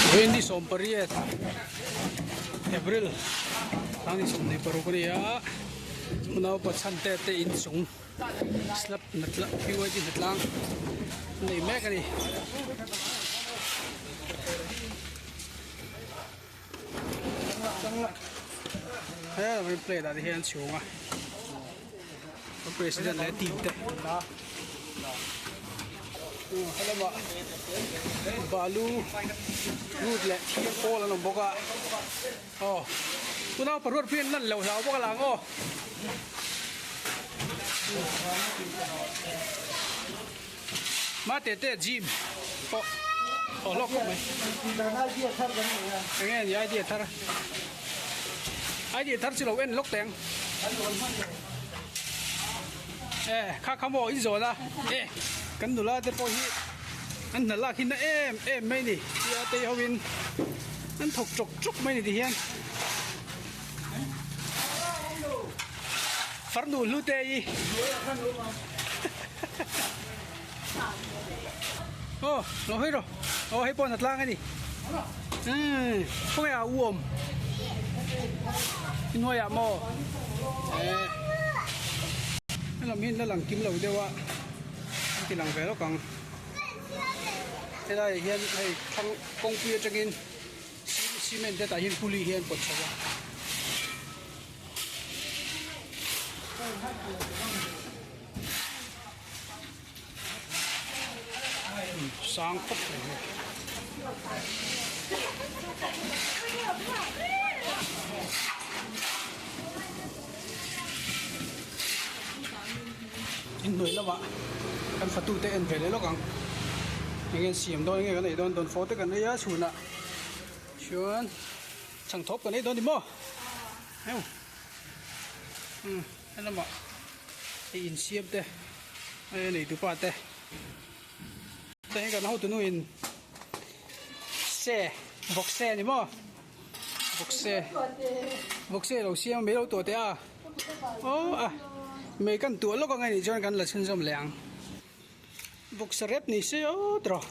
Vawiin 18 April 2026 a ni a, unaupa chhante te inchung slab PYD hnatlang nei mek a ni. He plate ah te hian chhung a president leh team te helamah balu root leh thir pawl an awm bawk a aw tunah paruat pui an lan loh hlau bawk a lang aw Mate te gym pawh aw hlawk khawp mai. Enge ni idea thar idea thar chu lo en lawk teh ang e kha kha maw in zawn a e kan nula te pawh hi an hna lak hi na em em mai ni tia tei ho in an thawk chawk chawk mai ni ti hian farnu hlu te i. Aw lo hawi rawh aw hei pawh hnatlang a ni umm khawnge a u awm i hnuaiah maw eh helam hi la lang kim lo deuh a an ti lang ve lawk ang helaiah hian hei thlang kawngpui atangin cement te tah hian kuli hi an pawt chho a. Sang khawp mai hei. Inhnuai lamah kan fatu te en ve leh lawk ang. Eng nge an siam dawn eng nge kan ei dawn dawnfawh te kan ei a chhunah chuan chhangthawp kan ei dawn ni maw. Heuh umm helamah hei insiam te hei nei tupa te te hi kan hotunu in se vawk se ani maw vawk se vawk se lo siam a mei lo tuah teh a aw a mei kan tuah lawk ang anih chuan kan la chhunzawm leh ang vawk sa rep ni se aw tawh.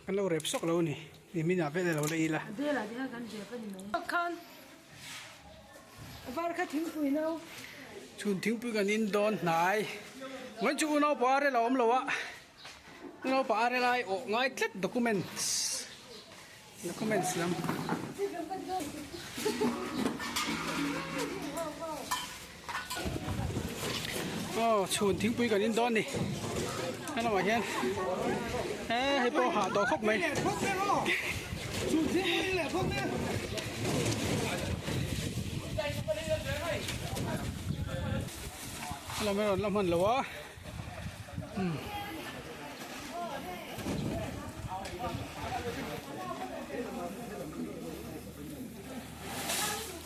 Kan lo rep sawk lo a ni. Nimin ah vel alo la ila. A bel ah te khan kan rep a ni mai. Khan var kha thingpui no. Chhun thingpui kan in dawn hnai. Vawiin chu unau pa arel a awm lo a. Unau pa arel ai awh ngai tlat documents. Documents lam. Aw chhun thingpui kan in dawn ni helamah hian he hei pawh hah tawh khawp mai helam hi a rawn la hman lo a umm.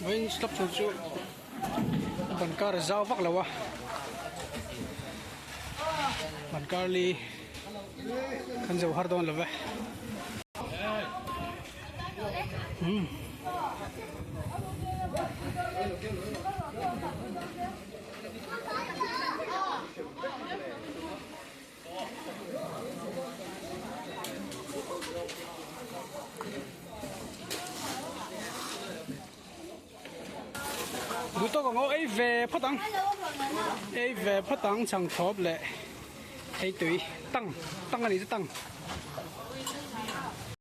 Vawiin stop tur chu ban kar a zau vak lo a ban kar li kan zo har dawn lo ve umm. Duh tawk ang aw ei ve phawt ang ei ve phawt ang chhang thawp leh ei tui tang tang a ni chu tang.